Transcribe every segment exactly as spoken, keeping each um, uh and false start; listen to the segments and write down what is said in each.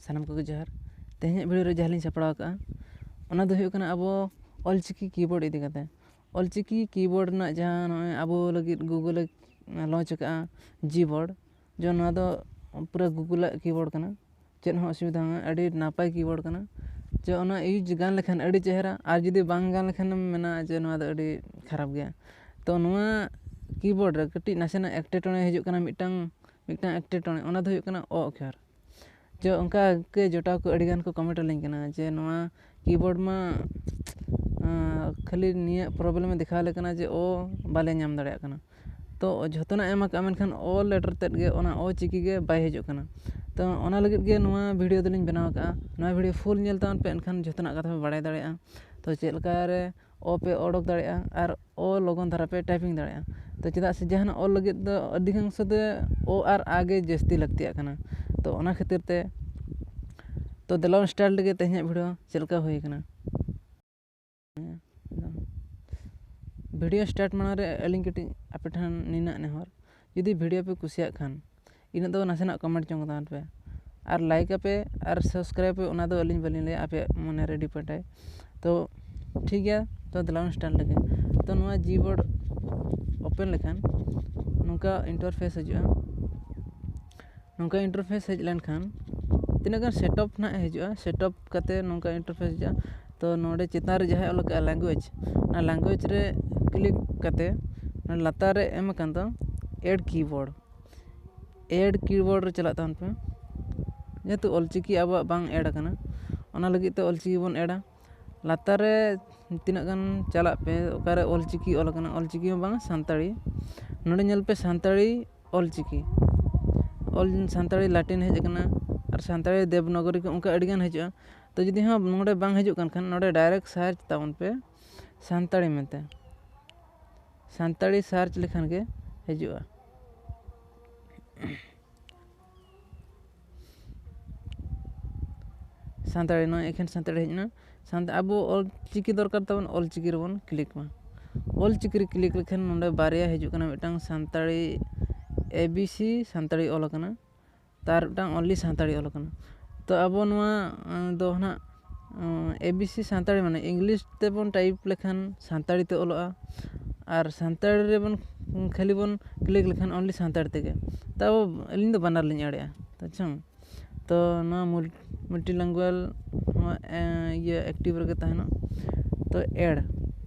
ᱥᱟᱱᱟᱢ ᱠᱚᱜᱮ ᱡᱚᱦᱟᱨ᱾ ᱛᱮᱦᱮᱧᱟᱜ ᱵᱷᱤᱰᱤᱭᱳ ᱨᱮ ᱡᱟᱦᱟᱸ ᱞᱤᱧ ᱥᱟᱯᱲᱟᱣ ᱟᱠᱟᱫᱼᱟ, ᱚᱱᱟ ᱫᱚ ᱦᱩᱭᱩᱜ ᱠᱟᱱᱟ ᱟᱵᱚ ᱚᱞᱪᱤᱠᱤ ᱠᱤᱵᱳᱨᱰ ᱤᱫᱤ ᱠᱟᱛᱮ᱾ ᱚᱞᱪᱤᱠᱤ ᱠᱤᱵᱳᱨᱰ ᱨᱮᱱᱟᱜ ᱡᱟᱦᱟᱸ ᱱᱚᱜᱼᱚᱭ ᱟᱵᱚ ᱞᱟᱹᱜᱤᱫ ᱜᱩᱜᱩᱞᱮ ᱞᱚᱧᱪ ᱟᱠᱟᱫᱼᱟ, ᱡᱤᱵᱳᱨᱰ, ᱡᱮ ᱱᱚᱣᱟ ᱫᱚ ᱯᱩᱨᱟᱹ ᱜᱩᱜᱩᱞᱟᱜ ᱠᱤᱵᱳᱨᱰ ᱠᱟᱱᱟ᱾ ᱪᱮᱫ ᱦᱚᱸ ᱚᱥᱩᱵᱤᱫᱷᱟ ᱵᱟᱝ, ᱟᱹᱰᱤ ᱱᱟᱯᱟᱭ ᱠᱤᱵᱳᱨᱰ ᱠᱟᱱᱟ᱾ ᱡᱮ ᱚᱱᱟ ᱤᱭᱩᱡᱽ ᱜᱟᱱ ᱞᱮᱠᱷᱟᱱ ᱟᱹᱰᱤ ᱪᱮᱦᱨᱟ, ᱟᱨ ᱡᱩᱫᱤ ᱵᱟᱝ ᱜᱟᱱ ᱞᱮᱠᱷᱟᱱᱮᱢ ᱢᱮᱱᱟ ᱡᱮ ᱱᱚᱣᱟ ᱫᱚ ᱟᱹᱰᱤ ᱠᱷᱟᱨᱟᱯ ᱜᱮᱭᱟ᱾ ᱛᱚ ᱱᱚᱣᱟ ᱠᱤᱵᱳᱨᱰ ᱨᱮ ᱠᱟᱹᱴᱤᱡ ᱱᱟᱥᱮᱱᱟᱜ ᱮᱴᱠᱮᱴᱚᱬᱮ ᱦᱤᱡᱩᱜ ᱠᱟᱱᱟ, ᱢᱤᱫᱴᱟᱝ ᱢᱤᱫᱴᱟᱝ ᱮᱴᱠᱮᱴᱚᱬᱮ, ᱚᱱᱟ ᱫᱚ ᱦᱩᱭᱩᱜ ᱠᱟᱱᱟ ᱚ ᱚᱠᱷᱚᱨ᱾ ᱡᱮ ᱚᱱᱠᱟ ᱜᱮ ᱡᱚᱴᱟᱣ ᱠᱚ ᱟᱹᱰᱤ ᱜᱟᱱ ᱠᱚ ᱠᱚᱢᱮᱱᱴ ᱟᱹᱞᱤᱧ ᱠᱟᱱᱟ ᱡᱮ ᱱᱚᱣᱟ ᱠᱤᱵᱳᱨᱰ ᱢᱟ, ᱟᱸ, ᱠᱷᱟᱹᱞᱤ ᱱᱤᱭᱟᱹ ᱯᱨᱚᱵᱞᱮᱢ ᱮ ᱫᱮᱠᱷᱟᱣ ᱟᱞᱮ ᱠᱟᱱᱟ ᱡᱮ ᱚ ᱵᱟᱞᱮ ᱧᱟᱢ ᱫᱟᱲᱮᱭᱟᱜ ᱠᱟᱱᱟ᱾ ᱛᱚ ᱡᱷᱚᱛᱚᱱᱟᱜ ᱮᱢ ᱟᱠᱟᱫᱼᱟ, ᱢᱮᱱᱠᱷᱟᱱ ᱚ ᱞᱮᱴᱟᱨ ᱛᱮᱫ ᱜᱮ, ᱚᱱᱟ ᱚ ᱪᱤᱠᱤ ᱜᱮ ᱵᱟᱭ ᱦᱤᱡᱩᱜ ᱠᱟᱱᱟ᱾ ᱛᱚ ᱚᱱᱟ ᱞᱟᱹᱜᱤᱫ ᱜᱮ ᱱᱚᱣᱟ ᱵᱷᱤᱰᱤᱭᱳ ᱫᱚᱞᱤᱧ ᱵᱮᱱᱟᱣ ᱟᱠᱟᱫᱼᱟ᱾ ᱱᱚᱣᱟ ᱵᱷᱤᱰᱤᱭᱳ ᱯᱷᱩᱞ ᱧᱮᱞ ᱛᱟᱵᱚᱱ ᱯᱮ, ᱮᱱᱠᱷᱟᱱ ᱡᱷᱚᱛᱚᱱᱟᱜ ᱠᱟᱛᱷᱟ ᱯᱮ ᱵᱟᱲᱟᱭ ᱫᱟᱲᱮᱭᱟᱜᱼᱟ᱾ ᱛᱚ ᱪᱮᱫ ᱞᱮᱠᱟ ᱨᱮ ᱚ ᱯᱮ ᱚᱰᱚᱠ ᱫᱟᱲᱮᱭᱟᱜᱼᱟ ᱟᱨ ᱚ ᱞᱚᱜᱚᱱ ᱫᱷᱟᱨᱟ ᱯᱮ ᱴᱟᱭᱯᱤᱝ ᱫᱟᱲᱮᱭᱟᱜᱼᱟ᱾ ᱛᱚ ᱪᱮᱫᱟᱜ ᱥᱮ ᱡᱟᱦᱟᱱᱟᱜ ᱚᱞ ᱞᱟᱹᱜᱤᱫ ᱫᱚ ᱟᱹᱰᱤ ᱚᱝᱥᱚ ᱫᱚ ᱚ ᱟᱨ ᱟ ᱜᱮ ᱡᱟᱹᱥᱛᱤ ᱞᱟᱹᱠᱛᱤᱭᱟᱜ ᱠᱟᱱᱟ᱾ ᱛᱚ ᱚᱱᱟ ᱠᱷᱟᱹᱛᱤᱨ ᱛᱮ, ᱛᱚ ᱫᱮᱞᱟ ᱵᱚᱱ ᱥᱴᱟᱨᱴ ᱞᱮᱜᱮ ᱛᱮᱦᱮᱧᱟᱜ ᱵᱷᱤᱰᱤᱭᱳ ᱪᱮᱫ ᱞᱮᱠᱟ ᱦᱩᱭ ᱠᱟᱱᱟ᱾ ᱵᱷᱤᱰᱤᱭᱳ ᱥᱴᱟᱨᱴ ᱢᱟᱲᱟᱝ ᱨᱮ ᱟᱹᱞᱤᱧ ᱠᱟᱹᱴᱤᱡ ᱟᱯᱮ ᱴᱷᱮᱱ ᱱᱤᱱᱟᱹᱜ ᱱᱮᱦᱚᱨ, ᱡᱩᱫᱤ ᱵᱷᱤᱰᱤᱭᱳ ᱯᱮ ᱠᱩᱥᱤᱭᱟᱜ ᱠᱷᱟᱱ ᱤᱱᱟᱹᱜ ᱫᱚ ᱱᱟᱥᱮᱱᱟᱜ ᱠᱚᱢᱮᱱᱴ ᱡᱚᱝ ᱛᱟᱵᱚᱱ ᱯᱮ, ᱟᱨ ᱞᱟᱭᱤᱠ ᱟᱯᱮ ᱟᱨ ᱥᱟᱵᱥᱠᱨᱟᱭᱤᱵ ᱯᱮ, ᱚᱱᱟ ᱫᱚ ᱟᱹᱞᱤᱧ ᱵᱟᱹᱞᱤᱧ ᱞᱟᱹᱭᱟ, ᱟᱯᱮᱭᱟᱜ ᱢᱚᱱᱮ ᱨᱮ ᱰᱤᱯᱮᱱᱰ ᱟᱭ᱾ ᱛᱚ ᱴᱷᱤᱠ ᱜᱮᱭᱟ, ᱛᱚ ᱫᱮᱞᱟ ᱵᱚᱱ ᱥᱴᱟᱨᱴ ᱞᱮᱜᱮ᱾ ᱛᱚ ᱱᱚᱣᱟ ᱡᱤᱵᱳᱨᱰ ᱳᱯᱮᱱ ᱞᱮᱠᱷᱟᱱ ᱱᱚᱝᱠᱟ ᱤᱱᱴᱟᱨᱯᱷᱮᱥ ᱦᱤᱡᱩᱜᱼᱟ᱾ ᱱᱚᱝᱠᱟ ᱤᱱᱴᱟᱨᱯᱷᱮᱥ ᱦᱮᱡ ᱞᱮᱱᱠᱷᱟᱱ ᱛᱤᱱᱟᱹᱜ ᱜᱟᱱ ᱥᱮᱴᱟᱯ ᱱᱟᱦᱟᱜ ᱦᱤᱡᱩᱜᱼᱟ᱾ ᱥᱮᱴᱟᱯ ᱠᱟᱛᱮ ᱱᱚᱝᱠᱟ ᱤᱱᱴᱟᱨᱯᱷᱮᱥ ᱦᱤᱡᱩᱜᱼᱟ᱾ ᱛᱚ ᱱᱚᱰᱮ ᱪᱮᱛᱟᱱ ᱨᱮ ᱡᱟᱦᱟᱸᱭ ᱚᱞ ᱟᱠᱟᱫᱼᱟ ᱞᱮᱝᱜᱩᱭᱮᱡᱽ, ᱚᱱᱟ ᱞᱮᱝᱜᱩᱭᱮᱡᱽ ᱨᱮ ᱠᱞᱤᱠ ᱠᱟᱛᱮ ᱱᱚᱰᱮ ᱞᱟᱛᱟᱨ ᱨᱮ ᱮᱢ ᱟᱠᱟᱱ ᱫᱚ ᱮᱰ ᱠᱤᱵᱳᱨᱰ, ᱮᱰ ᱠᱤᱵᱳᱨᱰ ᱨᱮ ᱪᱟᱞᱟᱜ ᱛᱟᱵᱚᱱ ᱯᱮ᱾ ᱡᱮᱦᱮᱛᱩ ᱚᱞᱪᱤᱠᱤ ᱟᱵᱚᱣᱟᱜ ᱵᱟᱝ ᱮᱰ ᱟᱠᱟᱱᱟ, ᱚᱱᱟ ᱞᱟᱹᱜᱤᱫ ᱛᱮ ᱚᱞᱪᱤᱠᱤ ᱵᱚᱱ ᱮᱰᱟ᱾ ᱞᱟᱛᱟᱨ ᱨᱮ ᱛᱤᱱᱟᱹᱜ ᱜᱟᱱ ᱪᱟᱞᱟᱜ ᱯᱮ, ᱚᱠᱟᱨᱮ ᱚᱞᱪᱤᱠᱤ ᱚᱞ ᱟᱠᱟᱱᱟ, ᱚᱞᱪᱤᱠᱤ ᱦᱚᱸ ᱵᱟᱝ, ᱥᱟᱱᱛᱟᱲᱤ᱾ ᱱᱚᱰᱮ ᱧᱮᱞ ᱯᱮ, ᱥᱟᱱᱛᱟᱲᱤ ᱚᱞᱪᱤᱠᱤ, ᱚᱞ ᱥᱟᱱᱛᱟᱲᱤ ᱞᱟᱴᱤᱱ ᱦᱮᱡ ᱟᱠᱟᱱᱟ, ᱟᱨ ᱥᱟᱱᱛᱟᱲᱤ ᱫᱮᱵᱽᱱᱟᱜᱚᱨᱤ ᱠᱚ ᱚᱱᱠᱟ ᱟᱹᱰᱤᱜᱟᱱ ᱦᱤᱡᱩᱜᱼᱟ᱾ ᱛᱚ ᱡᱩᱫᱤ ᱦᱚᱸ ᱱᱚᱰᱮ ᱵᱟᱝ ᱦᱤᱡᱩᱜ ᱠᱟᱱ ᱠᱷᱟᱱ, ᱱᱚᱰᱮ ᱰᱟᱭᱨᱮᱠᱴ ᱥᱟᱨᱪ ᱛᱟᱵᱚᱱ ᱯᱮ ᱥᱟᱱᱛᱟᱲᱤ ᱢᱮᱱᱛᱮ᱾ ᱥᱟᱱᱛᱟᱲᱤ ᱥᱟᱨᱪ ᱞᱮᱠᱷᱟᱱ ᱜᱮ ᱦᱤᱡᱩᱜᱼᱟ᱾ ᱥᱟᱱᱛᱟᱲᱤ, ᱱᱚᱣᱟ ᱮᱠᱷᱮᱱ ᱥᱟᱱᱛᱟᱲᱤ ᱦᱮᱡ ᱮᱱᱟ᱾ ᱥᱟᱱᱛ-, ᱟᱵᱚ ᱚᱞ ᱪᱤᱠᱤ ᱫᱚᱨᱠᱟᱨ ᱛᱟᱵᱚᱱ, ᱚᱞ ᱪᱤᱠᱤ ᱨᱮᱵᱚᱱ ᱠᱞᱤᱠ ᱢᱟ᱾ ᱚᱞ ᱪᱤᱠᱤ ᱨᱮ ᱠᱞᱤᱠ ᱞᱮᱠᱷᱟᱱ ᱱᱚᱰᱮ ᱵᱟᱨᱭᱟ ᱦᱤᱡᱩᱜ ᱠᱟᱱᱟ, ᱢᱤᱫᱴᱟᱝ Santali, A B C Santali ᱚᱞ ᱟᱠᱟᱱᱟ, ᱛᱟᱨ ᱢᱤᱫᱴᱟᱝ ᱚᱱᱞᱤ ᱥᱟᱱᱛᱟᱲᱤ ᱚᱞ ᱟᱠᱟᱱᱟ᱾ ᱛᱚ ᱟᱵᱚ ᱱᱚᱣᱟ ᱫᱚ ᱱᱟᱦᱟᱜ A B C ᱥᱟᱱᱛᱟᱲᱤ, ᱢᱟᱱᱮ English ᱛᱮᱵᱚᱱ type ᱞᱮᱠᱷᱟᱱ ᱥᱟᱱᱛᱟᱲᱤ ᱛᱮ ᱚᱞᱚᱜᱼᱟ, ᱟᱨ ᱥᱟᱱᱛᱟᱲᱤ ᱨᱮᱵᱚᱱ ᱠᱷᱟᱹᱞᱤ ᱵᱚᱱ click ᱞᱮᱠᱷᱟᱱ only ᱥᱟᱱᱛᱟᱲᱤ ᱛᱮᱜᱮ᱾ ᱛᱚ ᱟᱹᱞᱤᱧ ᱫᱚ ᱵᱟᱱᱟᱨ ᱞᱤᱧ ᱟᱲᱮᱜᱼᱟ᱾ ᱛᱚ ᱟᱪᱪᱷᱟ, ᱛᱚ ᱱᱚᱣᱟ multilingual ᱱᱚᱣᱟ ᱤᱭᱟᱹ active ᱨᱮᱜᱮ ᱛᱟᱦᱮᱱᱟ᱾ ᱛᱚ add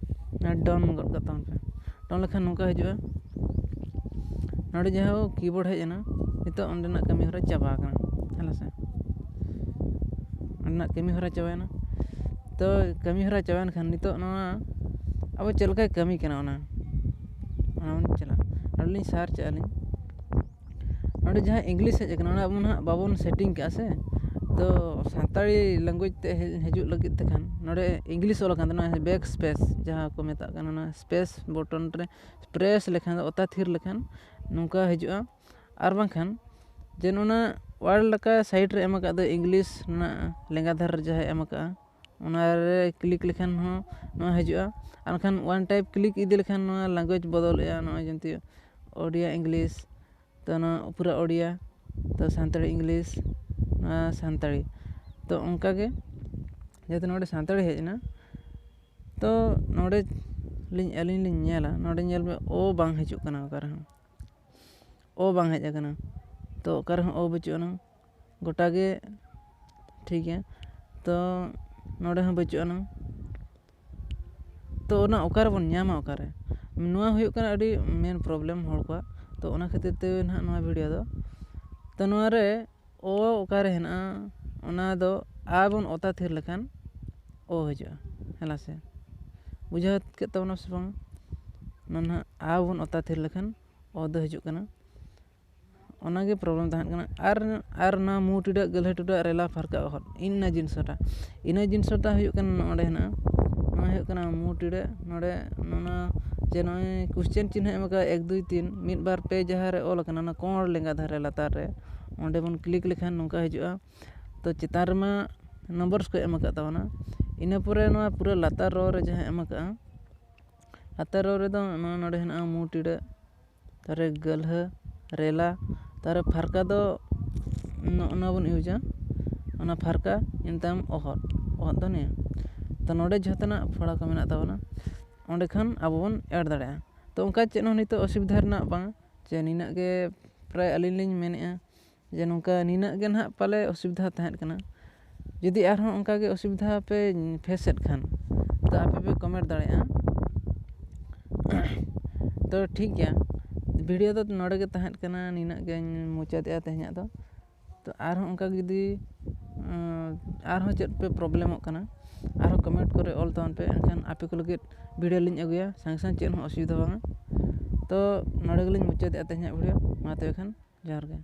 ᱟᱨ done ᱜᱚᱫ ᱠᱟᱜ ᱛᱟᱵᱚᱱ ᱯᱮ᱾ Done ᱞᱮᱠᱷᱟᱱ ᱱᱚᱝᱠᱟ ᱦᱤᱡᱩᱜᱼᱟ᱾ ᱱᱚᱰᱮ ᱡᱟᱦᱟᱸ keyboard ᱦᱮᱡ ᱮᱱᱟ, ᱱᱤᱛᱚᱜ ᱚᱸᱰᱮᱱᱟᱜ ᱠᱟᱹᱢᱤ ᱦᱚᱨᱟ ᱪᱟᱵᱟ ᱟᱠᱟᱱᱟ, ᱦᱮᱸ ᱥᱮ? ᱚᱸᱰᱮᱱᱟᱜ ᱠᱟᱹᱢᱤ ᱦᱚᱨᱟ ᱪᱟᱵᱟᱭᱮᱱᱟ᱾ ᱛᱚ ᱠᱟᱹᱢᱤ ᱦᱚᱨᱟ ᱪᱟᱵᱟᱭᱮᱱ ᱠᱷᱟᱱ ᱱᱤᱛᱚᱜ ᱱᱚᱣᱟ ᱟᱵᱚ ᱪᱮᱫ ᱞᱮᱠᱟᱭ ᱠᱟᱹᱢᱤ ᱠᱟᱱᱟ, ᱚᱱᱟ ᱚᱱᱟ ᱵᱚᱱ ᱪᱟᱞᱟᱜᱼᱟ᱾ ᱱᱚᱰᱮ ᱞᱤᱧ search ᱮᱜᱼᱟ ᱞᱤᱧ᱾ ᱱᱚᱰᱮ ᱡᱟᱦᱟᱸ English ᱦᱮᱡ ᱟᱠᱟᱱᱟ, ᱚᱱᱟ ᱟᱵᱚ ᱱᱟᱦᱟᱜ ᱵᱟᱵᱚᱱ setting ᱠᱟᱜᱼᱟ ᱥᱮ᱾ ᱛᱚ ᱥᱟᱱᱛᱟᱲᱤ language ᱛᱮ ᱦᱤᱡᱩᱜ ᱞᱟᱹᱜᱤᱫ ᱛᱮᱠᱷᱟᱱ ᱱᱚᱰᱮ English ᱚᱞ ᱟᱠᱟᱱ ᱛᱟᱦᱮᱱᱟ, backspace ᱡᱟᱦᱟᱸ ᱠᱚ ᱢᱮᱛᱟᱜ ᱠᱟᱱᱟ, ᱚᱱᱟ space button ᱨᱮ press ᱞᱮᱠᱷᱟᱱ ᱫᱚ, ᱚᱛᱟ ᱛᱷᱤᱨ ᱞᱮᱠᱷᱟᱱ ᱱᱚᱝᱠᱟ ᱦᱤᱡᱩᱜᱼᱟ᱾ ᱟᱨ ᱵᱟᱝᱠᱷᱟᱱ ᱡᱮ ᱚᱱᱟ word ᱞᱮᱠᱟ side ᱨᱮ ᱮᱢ ᱟᱠᱟᱫ ᱫᱚ English ᱨᱮᱱᱟᱜ ᱞᱮᱸᱜᱟ ᱫᱷᱟᱨᱮ ᱨᱮ ᱡᱟᱦᱟᱸᱭ ᱮᱢ ᱟᱠᱟᱫᱼᱟ, ᱚᱱᱟ ᱨᱮ click ᱞᱮᱠᱷᱟᱱ ᱦᱚᱸ ᱱᱚᱣᱟ ᱦᱤᱡᱩᱜᱼᱟ᱾ ᱟᱨ ᱵᱟᱝᱠᱷᱟᱱ one type click ᱤᱫᱤ ᱞᱮᱠᱷᱟᱱ ᱱᱚᱣᱟ language ᱵᱚᱫᱚᱞᱚᱜᱼᱟ᱾ ᱱᱚᱜᱼᱚᱭ ᱡᱮᱢᱛᱤ ᱳᱰᱤᱭᱟ English, ᱛᱚ ᱱᱚᱣᱟ ᱯᱩᱨᱟᱹ ᱳᱰᱤᱭᱟ, ᱛᱚ ᱥᱟᱱᱛᱟᱲᱤ English, ᱱᱚᱣᱟ ᱥᱟᱱᱛᱟᱲᱤ᱾ ᱛᱚ ᱚᱱᱠᱟᱜᱮ ᱡᱮᱦᱮᱛᱩ ᱱᱚᱰᱮ ᱥᱟᱱᱛᱟᱲᱤ ᱦᱮᱡ ᱮᱱᱟ, ᱛᱚ ᱱᱚᱰᱮ ᱞᱤᱧ ᱟᱹᱞᱤᱧ ᱞᱤᱧ ᱧᱮᱞᱟ, ᱱᱚᱰᱮ ᱧᱮᱞ ᱢᱮ ᱳ ᱵᱟᱝ ᱦᱤᱡᱩᱜ ᱠᱟᱱᱟ ᱚᱠᱟ ᱨᱮᱦᱚᱸ᱾ ᱳ ᱵᱟᱝ ᱦᱮᱡ ᱟᱠᱟᱱᱟ᱾ ᱛᱚ ᱚᱠᱟ ᱨᱮᱦᱚᱸ ᱳ ᱵᱟᱹᱪᱩᱜ ᱟᱱᱟ, ᱜᱚᱴᱟ ᱜᱮ ᱴᱷᱤᱠ ᱜᱮᱭᱟ᱾ ᱛᱚ ᱱᱚᱰᱮ ᱦᱚᱸ ᱵᱟᱹᱪᱩᱜ ᱟᱱᱟ᱾ ᱛᱚ ᱚᱱᱟ ᱚᱠᱟ ᱨᱮᱵᱚᱱ ᱧᱟᱢᱟ ᱚᱠᱟᱨᱮ? ᱱᱚᱣᱟ ᱦᱩᱭᱩᱜ ᱠᱟᱱᱟ ᱟᱹᱰᱤ main problem ᱦᱚᱲ ᱠᱚᱣᱟᱜ᱾ ᱛᱚ ᱚᱱᱟ ᱠᱷᱟᱹᱛᱤᱨ ᱛᱮ ᱱᱟᱦᱟᱜ ᱱᱚᱣᱟ video ᱫᱚ, ᱛᱚ ᱱᱚᱣᱟ ᱨᱮ ᱳ ᱚᱠᱟᱨᱮ ᱦᱮᱱᱟᱜᱼᱟ, ᱚᱱᱟ ᱫᱚ ᱟ ᱵᱚᱱ ᱚᱛᱟ ᱛᱷᱤᱨ ᱞᱮᱠᱷᱟᱱ ᱳ ᱦᱤᱡᱩᱜᱼᱟ, ᱦᱮᱸ ᱥᱮ? ᱵᱩᱡᱷᱟᱹᱣ ᱠᱮᱫ ᱛᱟᱵᱚᱱᱟ ᱥᱮ ᱵᱟᱝ? ᱚᱱᱟ ᱱᱟᱦᱟᱜ ᱟ ᱵᱚᱱ ᱚᱛᱟ ᱛᱷᱤᱨ ᱞᱮᱠᱷᱟᱱ ᱳ ᱫᱚ ᱦᱤᱡᱩᱜ ᱠᱟᱱᱟ᱾ ᱚᱱᱟᱜᱮ problem ᱛᱟᱦᱮᱸ ᱠᱟᱱᱟ᱾ ᱟᱨ ᱟᱨ ᱚᱱᱟ ᱢᱩ ᱴᱤᱰᱟᱹᱜ ᱜᱟᱹᱞᱦᱟᱹ ᱴᱩᱰᱟᱹᱜ ᱨᱮᱞᱟ ᱯᱷᱟᱨᱠᱟ ᱚᱦᱚᱫ, ᱤᱱᱟᱹ ᱡᱤᱱᱤᱥᱴᱟ, ᱤᱱᱟᱹ ᱡᱤᱱᱤᱥᱴᱟ ᱦᱩᱭᱩᱜ ᱠᱟᱱᱟ ᱱᱚᱰᱮ ᱦᱮᱱᱟᱜᱼᱟ᱾ ᱱᱚᱣᱟ ᱦᱩᱭᱩᱜ ᱠᱟᱱᱟ ᱢᱩ ᱴᱤᱰᱟᱹᱜ᱾ ᱱᱚᱰᱮ ᱱᱚᱣᱟ ᱡᱮ ᱱᱚᱜᱼᱚᱭ question ᱪᱤᱱᱦᱟᱹ ᱮᱢ ᱟᱠᱟᱫᱟ ᱮᱠ ᱫᱩᱭ ᱛᱤᱱ, ᱢᱤᱫ ᱵᱟᱨ ᱯᱮ ᱡᱟᱦᱟᱸ ᱨᱮ ᱚᱞ ᱟᱠᱟᱱᱟ, ᱚᱱᱟ ᱠᱚᱬ ᱞᱮᱸᱜᱟ ᱫᱷᱟᱨᱮ ᱞᱟᱛᱟᱨ ᱨᱮ, ᱚᱸᱰᱮ ᱵᱚᱱ click ᱞᱮᱠᱷᱟᱱ ᱱᱚᱝᱠᱟ ᱦᱤᱡᱩᱜᱼᱟ᱾ ᱛᱚ ᱪᱮᱛᱟᱱ ᱨᱮᱢᱟ numbers ᱠᱚ ᱮᱢ ᱟᱠᱟᱫ ᱛᱟᱵᱚᱱᱟ, ᱤᱱᱟᱹ ᱯᱚᱨᱮ ᱱᱚᱣᱟ ᱯᱩᱨᱟᱹ ᱞᱟᱛᱟᱨ row ᱨᱮ ᱡᱟᱦᱟᱸ ᱮᱢ ᱟᱠᱟᱫᱼᱟ, ᱞᱟᱛᱟᱨ row ᱨᱮᱫᱚ ᱱᱚᱣᱟ ᱱᱚᱰᱮ ᱦᱮᱱᱟᱜᱼᱟ ᱢᱩ ᱴᱤᱰᱟᱹᱜ, ᱛᱟᱨᱮ ᱜᱟᱹᱞᱦᱟᱹ, ᱨᱮᱞᱟ, ᱛᱟᱨᱮ ᱯᱷᱟᱨᱠᱟ ᱫᱚ ᱱᱚᱜᱼᱚ ᱱᱚᱣᱟ ᱵᱚᱱ ᱤᱭᱩᱡᱟ᱾ ᱚᱱᱟ ᱯᱷᱟᱨᱠᱟ, ᱤᱱᱟᱹ ᱛᱟᱭᱚᱢ ᱚᱦᱚᱫ, ᱚᱦᱚᱫ ᱫᱚ ᱱᱤᱭᱟᱹ᱾ ᱛᱚ ᱱᱚᱰᱮ ᱡᱚᱛᱚᱱᱟᱜ ᱯᱷᱚᱲᱟ ᱠᱚ ᱢᱮᱱᱟᱜ ᱛᱟᱵᱚᱱᱟ, ᱚᱸᱰᱮ ᱠᱷᱟᱱ ᱟᱵᱚ ᱵᱚᱱ ᱮᱰ ᱫᱟᱲᱮᱭᱟᱜᱼᱟ᱾ ᱛᱚ ᱚᱱᱠᱟ ᱪᱮᱫ ᱦᱚᱸ ᱱᱤᱛᱚᱜ ᱚᱥᱩᱵᱤᱫᱷᱟ ᱨᱮᱱᱟᱜ ᱵᱟᱝ, ᱪᱮ ᱱᱤᱱᱟᱹᱜ ᱜᱮ ᱯᱨᱟᱭ ᱟᱹᱞᱤᱧ ᱞᱤᱧ ᱢᱮᱱᱮᱫᱼᱟ ᱡᱮ ᱱᱚᱝᱠᱟ ᱱᱤᱱᱟᱹᱜ ᱜᱮ ᱱᱟᱦᱟᱜ ᱯᱟᱞᱮ ᱚᱥᱩᱵᱤᱫᱷᱟ ᱛᱟᱦᱮᱸ ᱠᱟᱱᱟ᱾ ᱡᱩᱫᱤ ᱟᱨᱦᱚᱸ ᱚᱱᱠᱟ ᱜᱮ ᱚᱥᱩᱵᱤᱫᱷᱟ ᱯᱮ ᱯᱷᱮᱥᱮᱫ ᱠᱷᱟᱱ, ᱛᱚ ᱟᱯᱮ ᱯᱮ ᱠᱚᱢᱮᱱᱴ ᱫᱟᱲᱮᱭᱟᱜᱼᱟ᱾ ᱛᱚ ᱴᱷᱤᱠ ᱜᱮᱭᱟ, ᱵᱷᱤᱰᱤᱭᱳ ᱫᱚ ᱱᱚᱰᱮ ᱜᱮ ᱛᱟᱦᱮᱸ ᱠᱟᱱᱟ, ᱱᱤᱱᱟᱹᱜ ᱜᱮᱧ ᱢᱩᱪᱟᱹᱫᱮᱜᱼᱟ ᱛᱮᱦᱮᱧᱟᱜ ᱫᱚ᱾ ᱛᱚ ᱟᱨᱦᱚᱸ ᱚᱱᱠᱟ ᱡᱩᱫᱤ ᱟᱨᱦᱚᱸ ᱪᱮᱫ ᱯᱮ ᱯᱨᱚᱵᱞᱮᱢᱚᱜ ᱠᱟᱱᱟ, ᱟᱨᱦᱚᱸ ᱠᱚᱢᱮᱱᱴ ᱠᱚᱨᱮ ᱚᱞ ᱛᱟᱵᱚᱱ ᱯᱮ, ᱮᱱᱠᱷᱟᱱ ᱟᱯᱮ ᱠᱚ ᱞᱟᱹᱜᱤᱫ ᱵᱷᱤᱰᱤᱭᱳ ᱞᱤᱧ ᱟᱹᱜᱩᱭᱟ, ᱥᱟᱝ ᱥᱟᱝ ᱪᱮᱫ ᱦᱚᱸ ᱚᱥᱩᱵᱤᱫᱷᱟ ᱵᱟᱝᱟ᱾ ᱛᱚ ᱱᱚᱰᱮ ᱜᱮᱞᱤᱧ ᱢᱩᱪᱟᱹᱫᱮᱜᱼᱟ ᱛᱮᱦᱮᱧᱟᱜ ᱵᱷᱤᱰᱤᱭᱳ᱾ ᱢᱟ ᱛᱚᱵᱮ ᱠᱷᱟᱱ ᱡᱚᱦᱟᱨ ᱜᱮ᱾